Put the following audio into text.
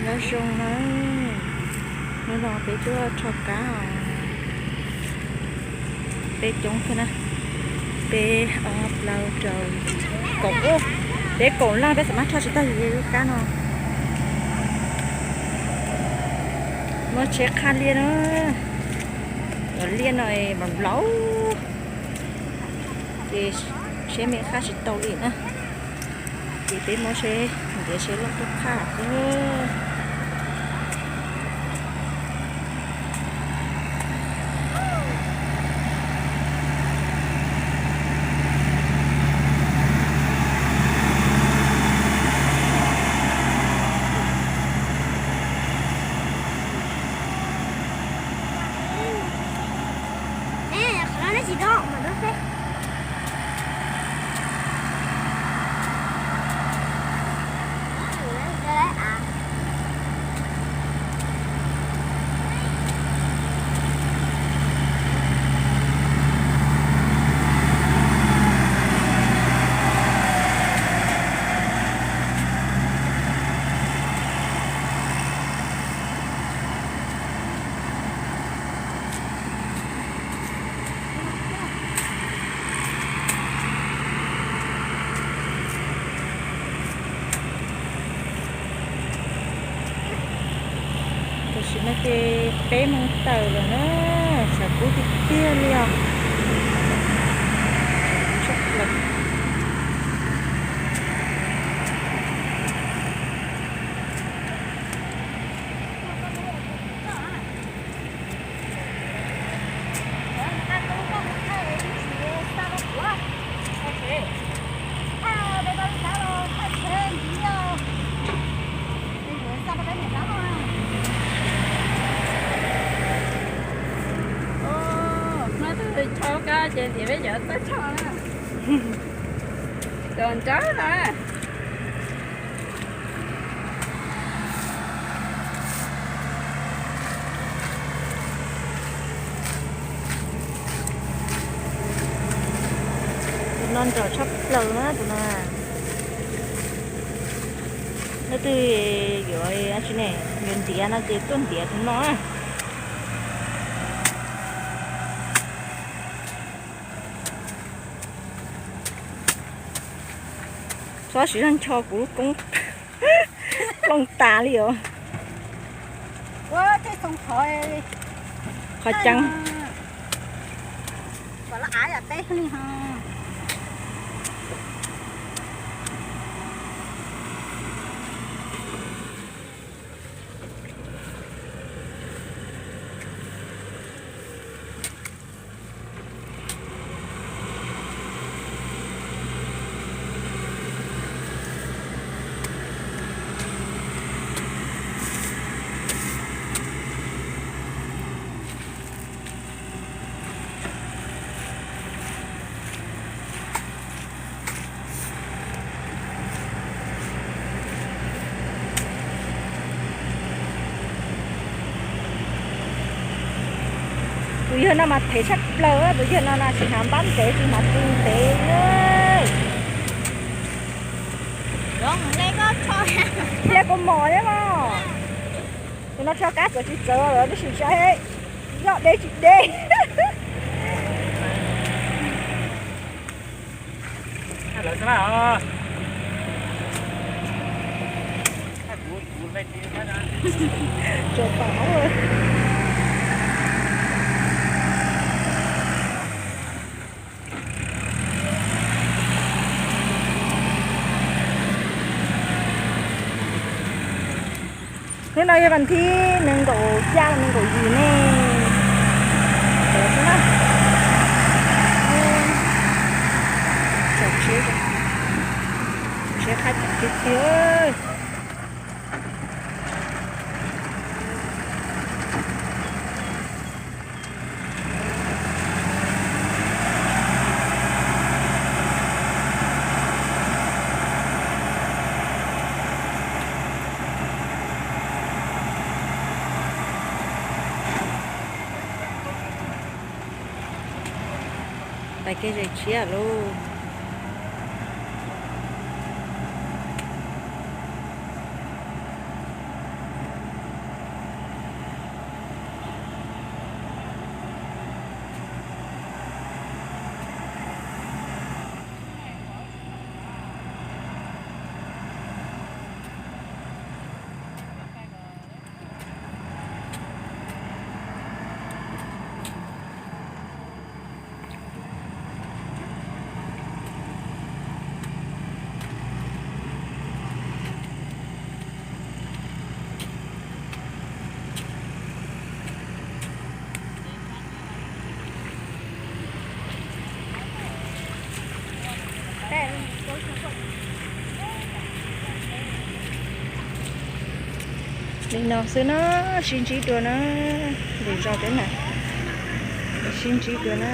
Nyob zoo na, hnub no peb tuaj rho kab os. Peb coob thiab na, peb ob plaub rau kaum, peb kaum leej peb xam maj rho tsis tag yus lub kab no. Muaj tsheb qhaj liaj na, cov liaj no nplaum nplaum, ces tsheb me qhaj tsis tau li na. Ces peb muab tsheb ntiav tsheb loj tuaj qhaj xwb. Tam sim no ces peb moos tawm lawm na, tshav kub tiag tiag li os. Tshav kub tshaj plaws. Hnub twg tshau kab ces ntiav peb cov txawj tshau na. Cov ntsawg na. Tus no nrawm tshaj plaws na tus no. Leej twg yuav tsi ne, yuav ntiav no ces tuaj ntiav tus no. Txhob siv zog ncho kuv lub koob plooj tas li os. Qhov ceeb. Tus yawg no mas thev tshaj plaws, tus yawg no na tsis hnav npab ntev tsis hnav pw ntev. Thiab kuv mos thiab mas. Tus no rho kab txawv tsis txawv lawm tab sis saib yoj deb tsis deb. Hnub no yog vas thib nees nkaum xya nees nkaum yim ne. Tawm xwb na. Tsaus tsheb, tsheb qab tiag tiag. Pais kev zes tshiab lauj. Li no xwb na, sib ntsib dua na, lwm zaus peb mam sib ntsib dua na.